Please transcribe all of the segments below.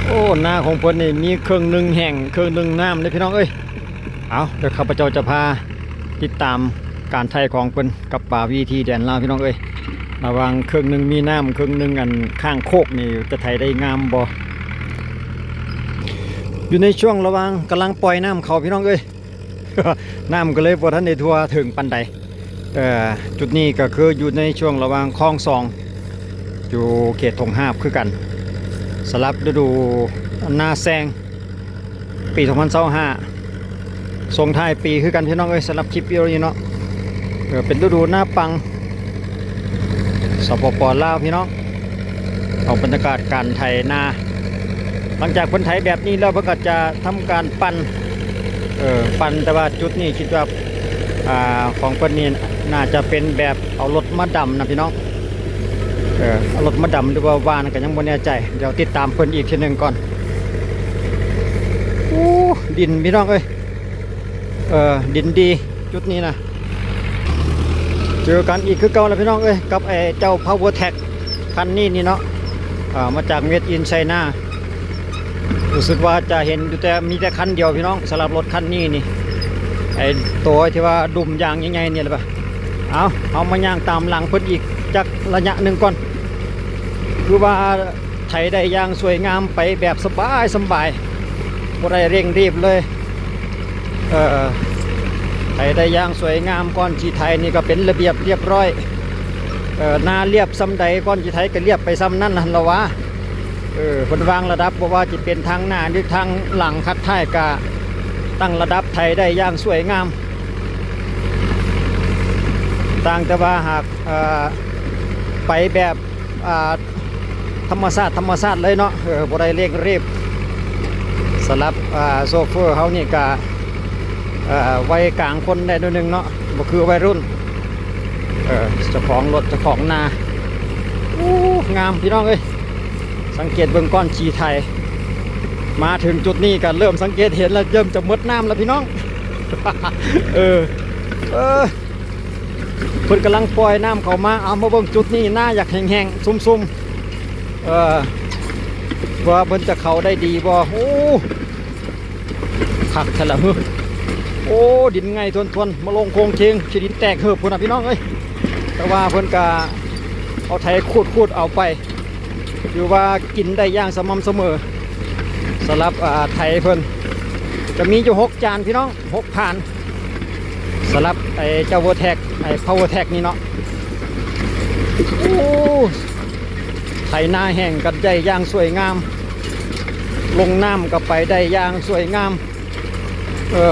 ໂອ້ ນາຂອງເພິ່ນນີ້ມີເຄິ່ງໜຶ່ງແຫ້ງ ເຄິ່ງໜຶ່ງນ້ຳເດ້ພີ່ນ້ອງເອີຍ. ເອົາ ດຽວຂ້າພະເຈົ້າຈະພາຕິດຕາມການໄຖຂອງເພິ່ນກັບປາວິຖີແດນລາວ ພີ່ນ້ອງເອີຍ. ລະຫວ່າງເຄິ່ງໜຶ່ງມີນ້ຳ ເຄິ່ງໜຶ່ງອັນຄ້າງໂຄກນີ້ ຈະໄຖໄດ້ງາມບໍ່? ຢູ່ໃນຊ່ວງລະຫວ່າງກຳລັງປ່ອຍນ້ຳເຂົ້າ ພີ່ນ້ອງເອີຍ. ນ້ຳກໍເລີຍບໍ່ທັນໄດ້ທົ່ວເຖິງປານໃດ. ເອີ ຈຸດນີ້ກໍຄືຢູ່ໃນຊ່ວງລະຫວ່າງຄອງສອງ ຢູ່ເຂດທົ່ງຫາບຄືກັນ. ສຳລັບລະດູນາແຊງ ປີສອງພັນຊາວຫ້າ ສົ່ງທ້າຍປີຄືກັນ ພີ່ນ້ອງເອີຍ. ສຳລັບຄລິບວິດີໂອນີ້ເນາະ ເອີ ເປັນລະດູນາປັງ ສປປ ລາວ ພີ່ນ້ອງ. ເອົາບັນຍາກາດການໄຖນາ ຫຼັງຈາກເພິ່ນໄຖແບບນີ້ແລ້ວ ເພິ່ນກໍຈະທຳການປັ່ນ ເອີ ປັ່ນ. ແຕ່ວ່າຈຸດນີ້ຄິດວ່າ ອ່າ ຂອງເພິ່ນນີ້ໜ້າຈະເປັນແບບເອົາລົດມາດຳນະ ພີ່ນ້ອງ. ເອີ ເອົາລົດມາດຳ ຫຼືວ່າຫວ່ານ ກໍຍັງບໍ່ແນ່ໃຈ. ດຽວຕິດຕາມເພິ່ນອີກເທື່ອໜຶ່ງກ່ອນ. ໂອ້ ດິນ ພີ່ນ້ອງເອີຍ ເອີ ດິນດີຈຸດນີ້ນະ. ເຈີກັນອີກຄືເກົ່າແລ້ວ ພີ່ນ້ອງເອີຍ ກັບໄອ້ເຈົ້າ Power Track ຄັນນີ້ນີ້ເນາະ ເອີ ມາຈາກ Made in China. ຮູ້ສຶກວ່າຈະເຫັນຢູ່ແຕ່ ມີແຕ່ຄັນດຽວ ພີ່ນ້ອງ. ສຳລັບລົດຄັນນີ້ນີ້ ໄອ້ໂຕທີ່ວ່າດຸມຢາງໃຫຍ່ໆນີ້ແຫຼະ. ເອົາ ເຮົາມາຍ່າງຕາມຫຼັງເພິ່ນອີກຈັກໄລຍະໜຶ່ງກ່ອນ. ຄືວ່າໄຖໄດ້ຢ່າງສວຍງາມ ໄປແບບສະບາຍໆ ບໍ່ໄດ້ເລັ່ງຣີບເລີຍ. ເອີ ໄຖໄດ້ຢ່າງສວຍງາມ. ກ່ອນຊິໄຖນີ້ກໍເປັນລະບຽບລຽບຮ້ອຍ. ເອີ ນາລຽບສ່ຳໃດ ກ່ອນຊິໄຖກໍລຽບໄປສ່ຳນັ້ນຫັ້ນລະຫວາ. ເອີ ເພິ່ນວາງລະດັບ ບໍ່ວ່າຊິເປັນທາງໜ້າ ຫຼື ທາງຫຼັງ ຄັດທ້າຍ ກະຕັ້ງລະດັບໄຖໄດ້ຢ່າງສວຍງາມ. ຕ່າງແຕ່ວ່າຫາກ ເອີ ໄປແບບ ອ່າ ທຳມະຊາດ ທຳມະຊາດເລີຍເນາະ. ເອີ ບໍ່ໄດ້ເລັ່ງຣີບ. ສຳລັບ ອ່າ ໂຊເຟີເຮົານີ້ກະ ເອີ ໄວກາງຄົນໄດ້ໜ້ອຍໜຶ່ງເນາະ ບໍ່ຄືໄວລຸ້ນ. ເອີ ເຈົ້າຂອງລົດ ເຈົ້າຂອງນາ. ໂອ້ ງາມ ພີ່ນ້ອງເອີຍ. ສັງເກດເບິ່ງກ່ອນຂີ່ໄຖ ມາເຖິງຈຸດນີ້ກໍເລີ່ມສັງເກດເຫັນແລ້ວ ເລີ່ມຈະໝົດນ້ຳແລ້ວ ພີ່ນ້ອງ. ເອີ ເອີ ເພິ່ນກຳລັງປ່ອຍນ້ຳເຂົ້າມາ. ເອົາ ມາເບິ່ງຈຸດນີ້ ນາຢາກແຫ້ງໆ ຊຸ່ມໆ ເອີ ວ່າເພິ່ນຈະເຂົ້າໄດ້ດີບໍ່. ໂອ້ ຄັກແທ້ລະເຮີ. ໂອ້ ດິນໄງ່ທວນໆ ມາລົງໂຄງເຄງ ຂີ້ດິນແຕກເຫີບພຸ້ນນະ ພີ່ນ້ອງເອີຍ. ແຕ່ວ່າເພິ່ນກະເອົາໄຖຂູດໆ ເອົາໄປ ຖືວ່າກິນໄດ້ຢ່າງສະໝ່ຳສະເໝີ. ສຳລັບ ອ່າ ໄຖເພິ່ນຈະມີຢູ່ຫົກຈານ ພີ່ນ້ອງ ຫົກຜານ. ສຳລັບໄອ້ເຈົ້າ Vertex ໄອ້ Power Track ນີ້ເນາະ. ໂອ້ ໄຖນາແຫ້ງກັນໄດ້ຢ່າງສວຍງາມ ລົງນ້ຳກໍໄປໄດ້ຢ່າງສວຍງາມ. ເອີ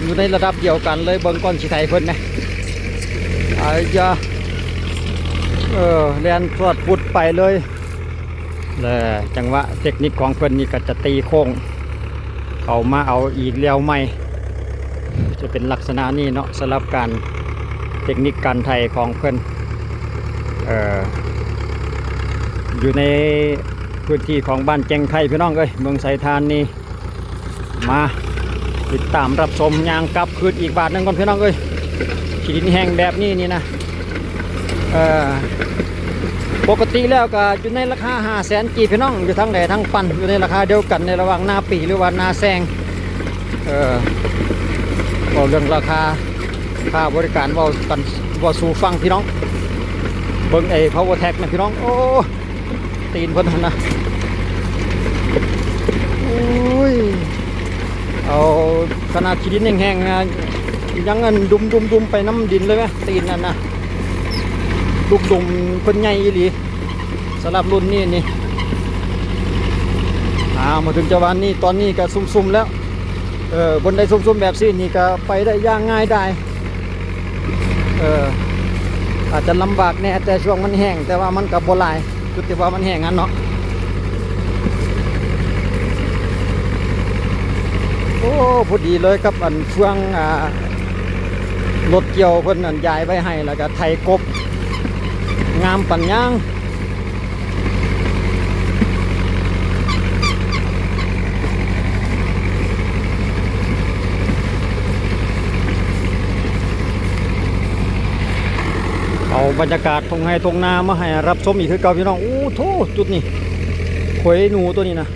ຢູ່ໃນລະດັບດຽວກັນເລີຍ ເບິ່ງກ່ອນຊິໄຖເພິ່ນນະ. ອາຍາ ເອີ ແລ່ນຊອດປຸດໄປເລີຍ. ແລະ ຈັງຫວະເຕັກນິກຂອງເພິ່ນນີ້ກໍຈະຕີໂຄ້ງເຂົ້າມາເອົາອີກແລ້ວໃໝ່ ຈະເປັນລັກສະນະນີ້ເນາະ. ສຳລັບການເຕັກນິກການໄຖຂອງເພິ່ນ ເອີ ຢູ່ໃນພື້ນທີ່ຂອງບ້ານແກ່ງໄຄ ພີ່ນ້ອງເອີຍ ເມືອງໄຊທານີ. ມາຕິດຕາມຮັບຊົມ ຍ່າງກັບຄືນອີກບາດໜຶ່ງກ່ອນ ພີ່ນ້ອງເອີຍ. ທີ່ດິນແຫ້ງແບບນີ້ນີ້ນະ ເອີ ປົກກະຕິແລ້ວກໍຢູ່ໃນລາຄາຫ້າແສນກີບ ພີ່ນ້ອງ. ຢູ່ທາງໃດທາງປັ່ນ ຢູ່ໃນລາຄາດຽວກັນ ໃນລະຫວ່າງນາປີ ຫຼືວ່ານາແຊງ. ເອີ ເວົ້າເລື່ອງລາຄາ ຄ່າບໍລິການ ເວົ້າກັນ ເວົ້າສູ່ຟັງ ພີ່ນ້ອງ. ເບິ່ງໄອ້ Power Track ນະ ພີ່ນ້ອງ. ໂອ້ ຕີນເພິ່ນຫັ້ນນະ. ໂອ້ຍ ເອົາຂະໜາດຂີ້ດິນແຫ້ງໆນະ ຍັງອັນດຸມໆໆໄປນຳດິນເລີຍແມະ ຕີນນັ້ນນະ. ລູກດົງເພິ່ນໃຫຍ່ອີ່ຫຼີ ສຳລັບລຸ້ນນີ້ນີ້. ອ່າ ມາເຖິງຈັງຫວະນີ້ ຕອນນີ້ກໍຊຸ່ມໆແລ້ວ. ເອີ ບົນໃດຊຸ່ມໆແບບຊີ້ນີ້ກໍໄປໄດ້ຢ່າງງ່າຍດາຍ. ເອີ ອາດຈະລຳບາກແດ່ແຕ່ຊ່ວງມັນແຫ້ງ ແຕ່ວ່າມັນກໍບໍ່ຫຼາຍ ຈຸດທີ່ວ່າມັນແຫ້ງຫັ້ນເນາະ. ໂອ້ ພໍດີເລີຍກັບອັນເຟືອງ ອ່າ ລົດກ່ຽວເພິ່ນອັນຢາຍໄວ້ໃຫ້ ແລ້ວກໍໄຖກົບ ງາມປານຫຍັງ. ເອົາບັນຍາກາດທົ່ງໄຮ່ທົ່ງນາມາໃຫ້ຮັບຊົມອີກຄືເກົ່າ ພີ່ນ້ອງ. ໂອ້ໂທ້ ຈຸດນີ້ ຂ້ອຍໜູໂຕນີ້ນະ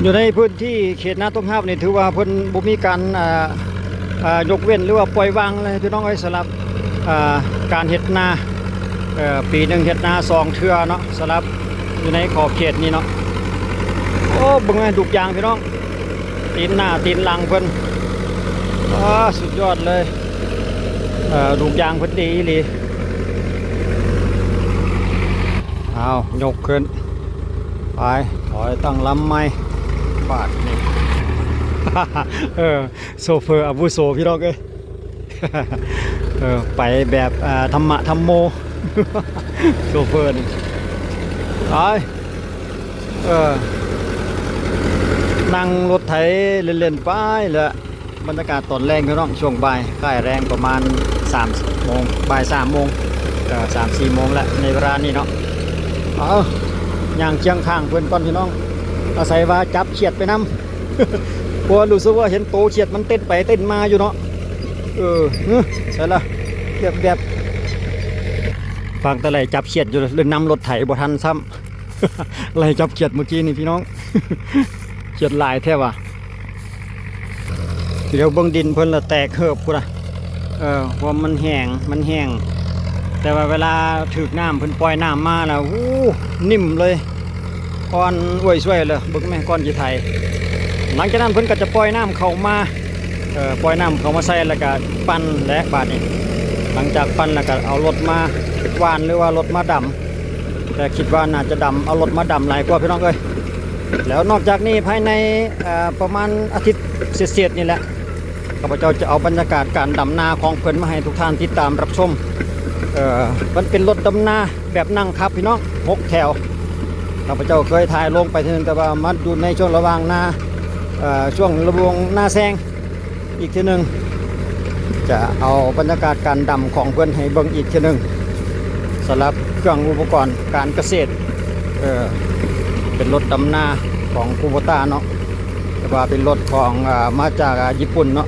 ຢູ່ໃນພື້ນທີ່ເຂດນາທົ່ງຮາບນີ້ ຖືວ່າເພິ່ນບໍ່ມີການ ອ່າ ອ່າ ຍົກເວັ້ນ ຫຼືວ່າປ່ອຍວາງເລີຍພີ່ນ້ອງເອີຍ ສຳລັບ ອ່າ ການເຮັດນາ. ເອີ ປີໜຶ່ງເຮັດນາສອງເທື່ອເນາະ ສຳລັບຢູ່ໃນຂອບເຂດນີ້ເນາະ. ໂອ້ ເບິ່ງໃຫ້ດູກຢາງພີ່ນ້ອງ ຕີນໜ້າຕີນຫຼັງເພິ່ນ ອ້າ ສຸດຍອດເລີຍ. ເອີ ດູກຢາງເພິ່ນດີອີ່ຫຼີ. ອ້າວ ຍົກຂຶ້ນ ໄປ ຖອຍຕັ້ງລຳໃໝ່ບາດນີ້. ເອີ ໂຊເຟີອາວຸໂສພີ່ນ້ອງເອີຍ ເອີ ໄປແບບ ເອີ ທຳມະທຳໂມ ໂຊເຟີນີ້ ໄປ ເອີ ນັ່ງລົດໄຖເລ່ນໆໄປແຫຼະ. ບັນຍາກາດຕອນແລງພີ່ນ້ອງ ຊ່ວງບ່າຍຄ້າຍແລງປະມານສາມໂມງ ບ່າຍສາມໂມງ ເອີ ສາມສີ່ໂມງແລ້ວໃນເວລານີ້ເນາະ. ເອົາ ຍ່າງຄຽງຂ້າງເພິ່ນກ່ອນພີ່ນ້ອງ ອາໄສວ່າຈັບຂຽດໄປນຳ ເພາະວ່າຮູ້ສຶກວ່າເຫັນໂຕຂຽດມັນເຕັ້ນໄປເຕັ້ນມາຢູ່ເນາະ. ເອີ ໃສລະ ແບບໆ ຟັງແຕ່ໄລ່ຈັບຂຽດຢູ່ ເລີຍນຳລົດໄຖບໍ່ທັນຊ້ຳ. ໄລ່ຈັບຂຽດມື້ກີ້ນີ້ພີ່ນ້ອງ ຂຽດຫຼາຍແທ້ວ່າ. ດຽວເບິ່ງດິນເພິ່ນລະແຕກເຫີບພຸ້ນນະ ເອີ ເພາະມັນແຫ້ງ ມັນແຫ້ງ ແຕ່ວ່າເວລາຖືກນ້ຳ ເພິ່ນປ່ອຍນ້ຳມາລະ ໂອ້ ນິ້ມເລີຍ ອ່ອນອວຍຊ່ວຍເລີຍ. ເບິ່ງແມ້ ກ່ອນຊິໄຖ ຫຼັງຈາກນັ້ນເພິ່ນກໍຈະປ່ອຍນ້ຳເຂົ້າມາ ເອີ ປ່ອຍນ້ຳເຂົ້າມາໃສ່ ແລ້ວກໍປັ່ນແຫຼະບາດນີ້. ຫຼັງຈາກປັ່ນແລ້ວກໍເອົາລົດມາຫວ່ານ ຫຼືວ່າລົດມາດຳ ແຕ່ຄິດວ່າໜ້າຈະດຳ ເອົາລົດມາດຳຫຼາຍກວ່າພີ່ນ້ອງເອີຍ. ແລ້ວນອກຈາກນີ້ພາຍໃນ ເອີ ປະມານອາທິດເສດໆນີ້ແຫຼະ ຂ້າພະເຈົ້າຈະເອົາບັນຍາກາດການດຳນາຂອງເພິ່ນມາໃຫ້ທຸກທ່ານຕິດຕາມຮັບຊົມ. ເອີ ມັນເປັນລົດດຳນາແບບນັ່ງຂັບພີ່ນ້ອງ ຫົກແຖວ ຂ້າພະເຈົ້າເຄີຍຖ່າຍລົງໄປເທື່ອໜຶ່ງ ແຕ່ວ່າມາຢູ່ໃນຊ່ວງລະຫວ່າງນາ ເອີ ຊ່ວງລະຫວ່າງນາແຊງ ອີກເທື່ອໜຶ່ງ ຈະເອົາບັນຍາກາດການດຳຂອງເພິ່ນໃຫ້ເບິ່ງອີກເທື່ອໜຶ່ງ ສຳລັບເຄື່ອງອຸປະກອນການກະເສດ. ເອີ ເປັນລົດດຳນາຂອງຄູໂບຕາເນາະ ແຕ່ວ່າເປັນລົດຂອງ ອາ ມາຈາກ ອາ ຍີ່ປຸ່ນເນາະ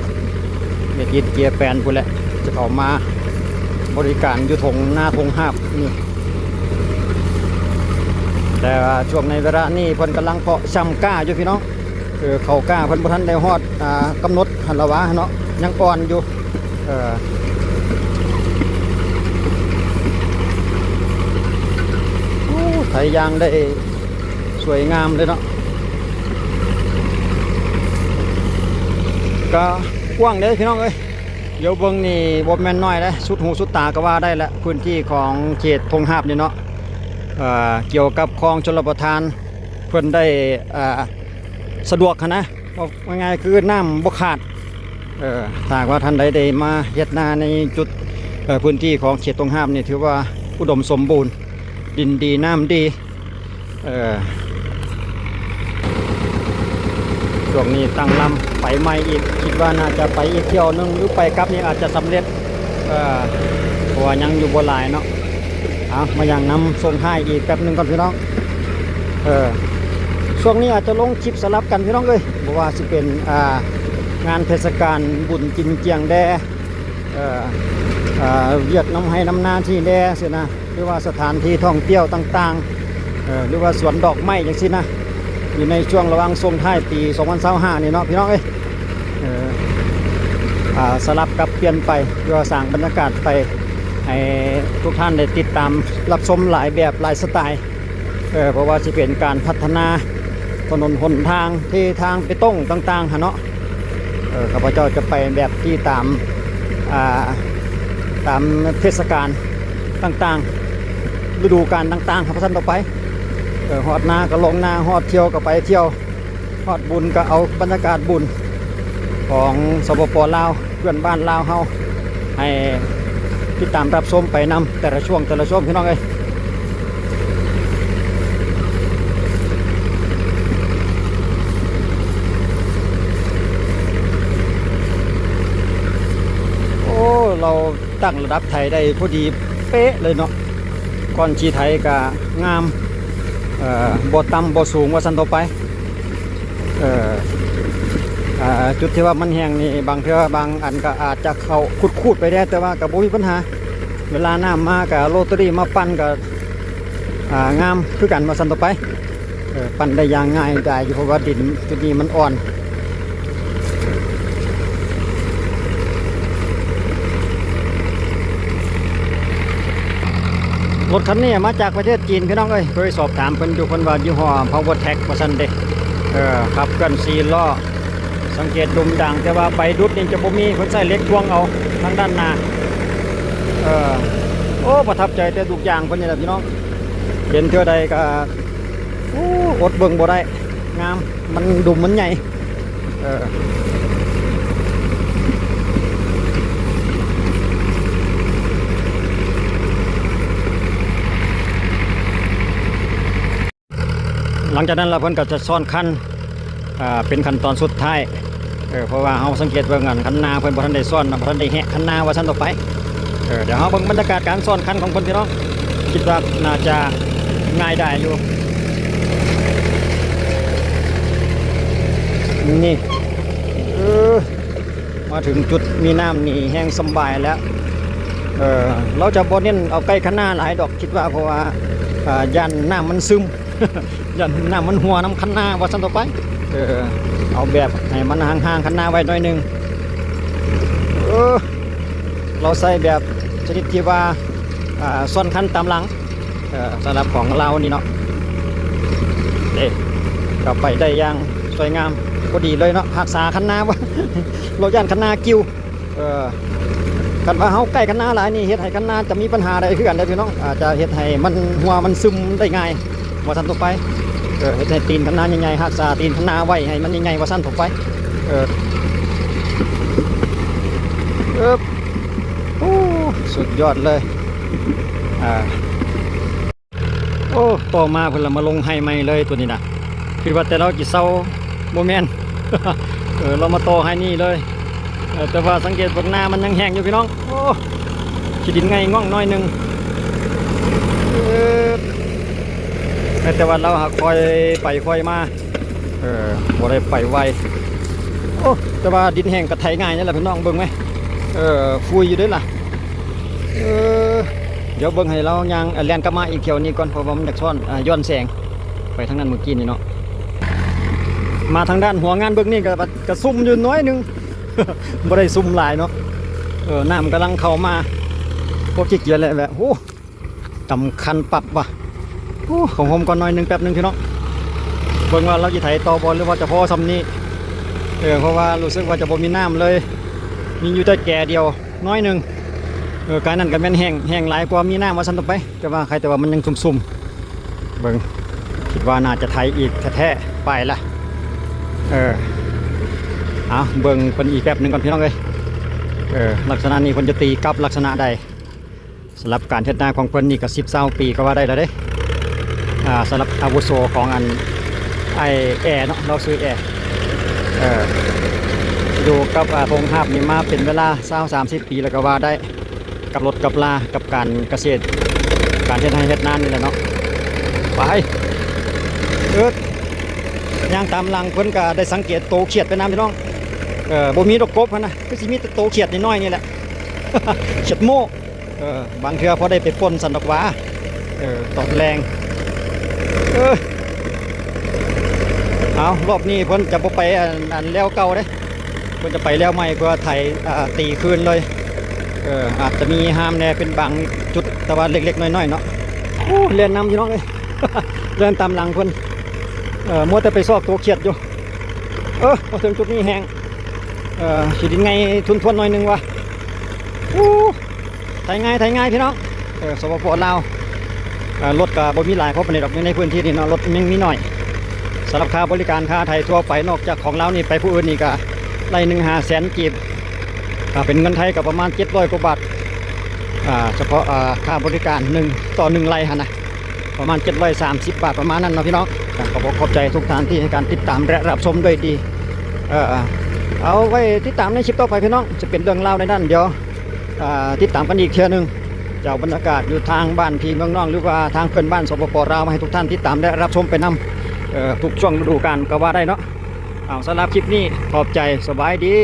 ເມດອິນເຈແປນພຸ້ນແຫຼະ ຈະເຂົ້າມາບໍລິການຢູ່ທົ່ງນາທົ່ງຮາບນີ້. ແຕ່ວ່າຊ່ວງໃນເວລານີ້ເພິ່ນກຳລັງເພາະຊຳກ້າຢູ່ພີ່ນ້ອງ. ເອີ ເຂົ້າກ້າເພິ່ນບໍ່ທັນໄດ້ຮອດ ອ່າ ກຳນົດຫັ້ນລະຫວາເນາະ ຍັງອ່ອນຢູ່. ເອີ ໂອ້ ໄຖຢາງໄດ້ສວຍງາມເລີຍເນາະ ກະກວ້າງເດ້ພີ່ນ້ອງເອີຍ. ດຽວເບິ່ງນີ້ບໍ່ແມ່ນນ້ອຍເດ້ ສຸດຫູສຸດຕາກໍວ່າໄດ້ແຫຼະ ພື້ນທີ່ຂອງເຂດທົ່ງຮາບນີ້ເນາະ. ເອີ ກ່ຽວກັບຄອງຊົນລະປະທານ ເພິ່ນໄດ້ ເອີ ສະດວກຫັ້ນນະ ເວົ້າງ່າຍໆຄືນ້ຳບໍ່ຂາດ. ເອີ ຖ້າຫາກວ່າທ່ານໃດໄດ້ມາເຮັດນາໃນຈຸດ ເອີ ພື້ນທີ່ຂອງເຂດທົ່ງຮາບນີ້ ຖືວ່າອຸດົມສົມບູນ ດິນດີນ້ຳດີ. ເອີ ຊ່ວງນີ້ຕັ້ງລຳໄປໃໝ່ອີກ ຄິດວ່າໜ້າຈະໄປອີກທ່ຽວໜຶ່ງ ຫຼືໄປກັບນີ້ອາດຈະສຳເລັດ ເອີ ເພາະວ່າຍັງຢູ່ບໍ່ຫຼາຍເນາະ. ເອົາ ມາຢ່າງນຳສົ່ງທ້າຍອີກແປັບໜຶ່ງກ່ອນພີ່ນ້ອງ. ເອີ ຊ່ວງນີ້ອາດຈະລົງຄລິບສະຫຼັບກັນພີ່ນ້ອງເອີຍ ບໍ່ວ່າຊິເປັນ ອ່າ ງານເທດສະການບຸນກິນຈຽງແດ່ ເອີ ອ່າ ວຽກນຳໄຮ່ນຳນາທີ່ແດ່ຊີ້ນະ ຫຼືວ່າສະຖານທີ່ທ່ອງທ່ຽວຕ່າງໆ ເອີ ຫຼືວ່າສວນດອກໄມ້ຈັ່ງຊີ້ນະ ຢູ່ໃນຊ່ວງລະຫວ່າງສົ່ງທ້າຍປີສອງພັນຊາວຫ້ານີ້ເນາະ ພີ່ນ້ອງເອີຍ. ເອີ ອ່າ ສະຫຼັບກັບປ່ຽນໄປ ເພື່ອສ້າງບັນຍາກາດໄປ ໃຫ້ທຸກທ່ານໄດ້ຕິດຕາມຮັບຊົມຫຼາຍແບບຫຼາຍສະໄຕ ເອີ ບໍ່ວ່າຊິເປັນການພັດທະນາຖະໜົນຫົນທາງ ເທທາງເບຕົງຕ່າງໆຫັ້ນເນາະ. ເອີ ຂ້າພະເຈົ້າຈະໄປແບບທີ່ຕາມ ອ່າ ຕາມເທດສະການຕ່າງໆ ລະດູການຕ່າງໆ ເຮົາວ່າຊັ້ນຕໍ່ໄປ. ເອີ ຮອດນາກໍລົງນາ ຮອດທ່ຽວກໍໄປທ່ຽວ ຮອດບຸນກໍເອົາບັນຍາກາດບຸນຂອງ ສປປ ລາວ ເພື່ອນບ້ານລາວເຮົາ ໃຫ້ຕິດຕາມຮັບຊົມໄປນຳແຕ່ລະຊ່ວງ ແຕ່ລະຊ່ວງ ພີ່ນ້ອງເອີຍ. ໂອ້ ລາວຕັ້ງລະດັບໄຖໄດ້ພໍດີເປະເລີຍເນາະ ກ່ອນຊິໄຖກະງາມ ເອີ ບໍ່ຕ່ຳບໍ່ສູງວ່າຊັ້ນຕໍ່ໄປ. ເອີ ອ່າ ຈຸດທີ່ວ່າມັນແຫ້ງນີ້ ບາງເທື່ອບາງອັນກໍອາດຈະເຂົ້າຂູດໆໄປແດ່ ແຕ່ວ່າກໍບໍ່ມີບັນຫາ ເວລານ້ຳມາກໍໂຣເຕີຣີມາປັ່ນກໍ ອ່າ ງາມຄືກັນວ່າຊັ້ນຕໍ່ໄປ. ເອີ ປັ່ນໄດ້ຢ່າງງ່າຍດາຍຢູ່ ເພາະວ່າດິນຈຸດນີ້ມັນອ່ອນ. ລົດຄັນນີ້ມາຈາກປະເທດຈີນ ພີ່ນ້ອງເອີຍ, ເຄີຍສອບຖາມເພິ່ນຢູ່ ເພິ່ນວ່າຍີ່ຫໍ້ Power Track ວ່າຊັ້ນເດ້. ເອີ ຂັບເຄື່ອນສີ່ລໍ້ ສັງເກດດຸມດ່າງ ແຕ່ວ່າໃບດຸດນີ້ຈະບໍ່ມີ, ເພິ່ນໃຊ້ເຫຼັກຖ່ວງເອົາທາງດ້ານໜ້າ. ເອີ ໂອ້ ປະທັບໃຈແຕ່ທຸກຢ່າງເພິ່ນນີ້ແຫຼະ ພີ່ນ້ອງ, ເຫັນເທື່ອໃດກໍ ໂອ້ ອົດເບິ່ງບໍ່ໄດ້, ງາມ, ມັນ ດຸມມັນໃຫຍ່. ເອີ ຫຼັງຈາກນັ້ນລະເພິ່ນກໍຈະຊ້ອນຄັນ ອ່າ ເປັນຂັ້ນຕອນສຸດທ້າຍ. ເອີ ເພາະວ່າເຮົາສັງເກດເບິ່ງ ອັນ ຄັນໜ້າເພິ່ນບໍ່ທັນໄດ້ຊ້ອນເນາະ, ບໍ່ທັນໄດ້ແຫກຄັນໜ້າວ່າຊັ້ນຕໍ່ໄປ. ເອີ ດຽວເຮົາເບິ່ງບັນຍາກາດການຊ້ອນຄັນຂອງເພິ່ນ ພີ່ນ້ອງ, ຄິດວ່າໜ້າຈະງ່າຍດາຍຢູ່. ນີ້ ເອີ ມາເຖິງຈຸດມີນ້ຳນີ້ແຮ່ງສຳບາຍແລ້ວ. ເອີ ເຮົາຈະບໍ່ເນັ້ນເອົາໃກ້ຄັນໜ້າຫຼາຍດອກ ຄິດວ່າ, ເພາະວ່າ ອ່າ ຢ້ານນ້ຳມັນຊຶມ ຢ້ານນ້ຳມັນຮົ່ວນຳຄັນໜ້າວ່າຊັ້ນຕໍ່ໄປ. ເອີ ເອົາແບບໃຫ້ມັນຫ່າງໆຄັນໜ້າໄວ້ໜ້ອຍໜຶ່ງ. ເອີ ເຮົາໃຊ້ແບບຊະນິດທີ່ວ່າ ອ່າ ຊ້ອນຄັນຕາມຫຼັງ. ເອີ ສຳລັບຂອງລາວນີ້ເນາະ ເອີ ກໍໄປໄດ້ຢ່າງສວຍງາມ ພໍດີເລີຍເນາະ, ຮັກສາຄັນນາ ເຮົາຢ້ານຄັນນາກິວ. ເອີ ຄັນວ່າເຮົາໃກ້ຄັນນາຫຼາຍນີ້ ເຮັດໃຫ້ຄັນນາຈະມີບັນຫາໄດ້ຄືກັນເດ້ພີ່ນ້ອງ, ອາດຈະເຮັດໃຫ້ມັນຮົ່ວມັນຊຶມໄດ້ງ່າຍວ່າຊັ້ນທົ່ວໄປ. ເອີ ເຮັດໃຫ້ຕີນຄັນນາໃຫຍ່ໆ, ຮັກສາຕີນຄັນນາໄວ້ໃຫ້ມັນໃຫຍ່ໆວ່າຊັ້ນທົ່ວໄປ. ເອີ ເອີບ ໂອ້ ສຸດຍອດເລີຍ ອ່າ. ໂອ້ ຕໍ່ມາເພິ່ນລະມາລົງໄຮ່ໃໝ່ເລີຍຕົວນີ້ນະ, ຄິດວ່າແຕ່ລາວຊິເຊົາ ບໍ່ແມ່ນ ເອີ ລາວມາຕໍ່ໄຮ່ນີ້ເລີຍ. ເອີ ແຕ່ວ່າສັງເກດເບິ່ງໜ້າມັນຍັງແຫ້ງຢູ່ພີ່ນ້ອງ. ໂອ້ ຂີ້ດິນໄງ່ງ່ອງໜ້ອຍໜຶ່ງ. ເອີ ແຕ່ວ່າລາວຫາກຄ່ອຍໄປຄ່ອຍມາ ເອີ ບໍ່ໄດ້ໄປໄວ. ໂອ້ ແຕ່ວ່າດິນແຫ້ງກໍໄຖງ່າຍນີ້ລະພີ່ນ້ອງ ເບິ່ງແມ. ເອີ ຟຸຍຢູ່ເດ້ລະ. ເອີ ດຽວເບິ່ງໃຫ້ລາວຍ່າງ ເອີ ແລ່ນກັບມາອີກແຖວນີ້ກ່ອນ ເພາະວ່າມັນຢາກຊ້ອນ ອ່າ ຍ້ອນແສງໄປທາງນັ້ນມື້ກີ້ນີ້ເນາະ. ມາທາງດ້ານຫົວງານເບິ່ງນີ້ກໍ ກໍຊຸ່ມຢູ່ໜ້ອຍໜຶ່ງ ບໍ່ໄດ້ຊຸ່ມຫຼາຍເນາະ. ເອີ ນ້ຳກຳລັງເຂົ້າມາ ພວກຂີ້ກຽດແຫຼະ. ໂອ້ ກຳຄັນປັບວ່າ ໂອ້ ເຂົ້າໂຮມກ່ອນໜ້ອຍໜຶ່ງ ແປັບໜຶ່ງພີ່ນ້ອງ. ເບິ່ງວ່າລາວຊິໄຖຕໍ່ບໍ່ ຫຼືວ່າຈະພໍສ່ຳນີ້. ເອີ ເພາະວ່າຮູ້ສຶກວ່າຈະບໍ່ມີນ້ຳເລີຍ ມີຢູ່ແຕ່ແກດຽວ ໜ້ອຍໜຶ່ງ. ເອີ ກາຍນັ້ນກໍແມ່ນແຫ້ງ ແຫ້ງຫຼາຍກວ່າມີນ້ຳວ່າຊັ້ນຕໍ່ໄປ, ແຕ່ວ່າໃຄແຕ່ວ່າມັນຍັງຊຸ່ມໆ. ເບິ່ງ ຄິດວ່າໜ້າຈະໄຖອີກແທ້ໆ ໄປລະ. ເອີ ເອົາ ເບິ່ງເພິ່ນອີກແປັບໜຶ່ງກ່ອນພີ່ນ້ອງເອີຍ. ເອີ ລັກສະນະນີ້ເພິ່ນຈະຕີກັບລັກສະນະໃດ? ສຳລັບການເຮັດນາຂອງເພິ່ນນີ້ກໍສິບຊາວປີກໍວ່າໄດ້ແລ້ວເດ້. ອ່າ ສຳລັບອາວຸໂສຂອງອັນ ອ້າຍແອເນາະ ລາວຊື່ແອ ເອີ ຢູ່ກັບ ອ່າ ທົ່ງຫາບນີ້ມາເປັນເວລາຊາວສາມສິບປີແລ້ວກໍວ່າໄດ້ ກັບລົດກັບລາ ກັບການກະເສດ ການເຮັດໄຮ່ເຮັດນານີ້ແຫຼະເນາະ. ໄປ ເອີ ຍ່າງຕາມຫຼັງເພິ່ນກໍໄດ້ສັງເກດໂຕຂຽດໄປນຳພີ່ນ້ອງ. ເອີ ບໍ່ມີດອກກົບຫັ້ນນະ ຄືຊິມີແຕ່ໂຕຂຽດນ້ອຍໆນີ້ແຫຼະ ຂຽດໂມ້. ເອີ ບາງເທື່ອພໍໄດ້ໄປປົ່ນຊັ້ນດອກຫວາ. ເອີ ຕອນແລງ ເອີ ເອົາ ລອບນີ້ເພິ່ນຈະບໍ່ໄປອັນ ອັນແລວເກົ່າເດ້ ເພິ່ນຈະໄປແລວໃໝ່ເພື່ອໄຖ ອ່າ ຕີຄືນເລີຍ. ເອີ ອາດຈະມີຫ້າມແດ່ເປັນບາງຈຸດ ແຕ່ວ່າເລັກໆນ້ອຍໆເນາະ. ໂອ້ ແລ່ນນຳພີ່ນ້ອງເອີຍ ແລ່ນຕາມຫຼັງເພິ່ນ. ເອີ ມົວແຕ່ໄປຊອກໂຕຂຽດຢູ່. ເອີ ມາເຖິງຈຸດນີ້ແຮງ ເອີ ຂີ້ດິນໄງ່ທຸ່ນໆໜ້ອຍໜຶ່ງວ່າ. ໂອ້ ໄຖງ່າຍ ໄຖງ່າຍພີ່ນ້ອງ. ເອີ ສປປ ລາວ ເອີ ລົດກໍບໍ່ມີຫຼາຍພໍປານໃດດອກ ໃນພື້ນທີ່ນີ້ເນາະ ລົດຍັງມີໜ້ອຍ. ສຳລັບຄ່າບໍລິການ ຄ່າໄຖທົ່ວໄປ ນອກຈາກຂອງລາວນີ້ໄປຜູ້ອື່ນນີ້ກໍໄລ່ໜຶ່ງຫ້າແສນກີບ ຖ້າເປັນເງິນໄທກໍປະມານເຈັດຮ້ອຍກວ່າບາດ. ອ່າ ສະເພາະ ອ່າ ຄ່າບໍລິການໜຶ່ງຕໍ່ໜຶ່ງໄລ່ຫັ້ນນະ ປະມານເຈັດຮ້ອຍສາມສິບບາດ ປະມານນັ້ນເນາະພີ່ນ້ອງ. ກໍຂໍຂອບໃຈທຸກທ່ານທີ່ໃຫ້ການຕິດຕາມ ແລະ ຮັບຊົມດ້ວຍດີ. ເອີ ເອົາໄວ້ຕິດຕາມໃນຄລິບຕໍ່ໄປພີ່ນ້ອງ ຈະເປັນເລື່ອງລາວໃນນັ້ນ ດຽວ ອ່າ ຕິດຕາມກັນອີກເທື່ອໜຶ່ງ ຈະເອົາບັນຍາກາດຢູ່ທາງບ້ານພີ່ເມືອງນ້ອງ ຫຼືວ່າທາງເພື່ອນບ້ານ ສປປ ລາວ ມາໃຫ້ທຸກທ່ານຕິດຕາມ ແລະ ຮັບຊົມໄປນຳ ເອີ ທຸກຊ່ວງລະດູການກໍວ່າໄດ້ເນາະ. ເອົາ ສຳລັບຄລິບນີ້ ຂອບໃຈ ສະບາຍດີ.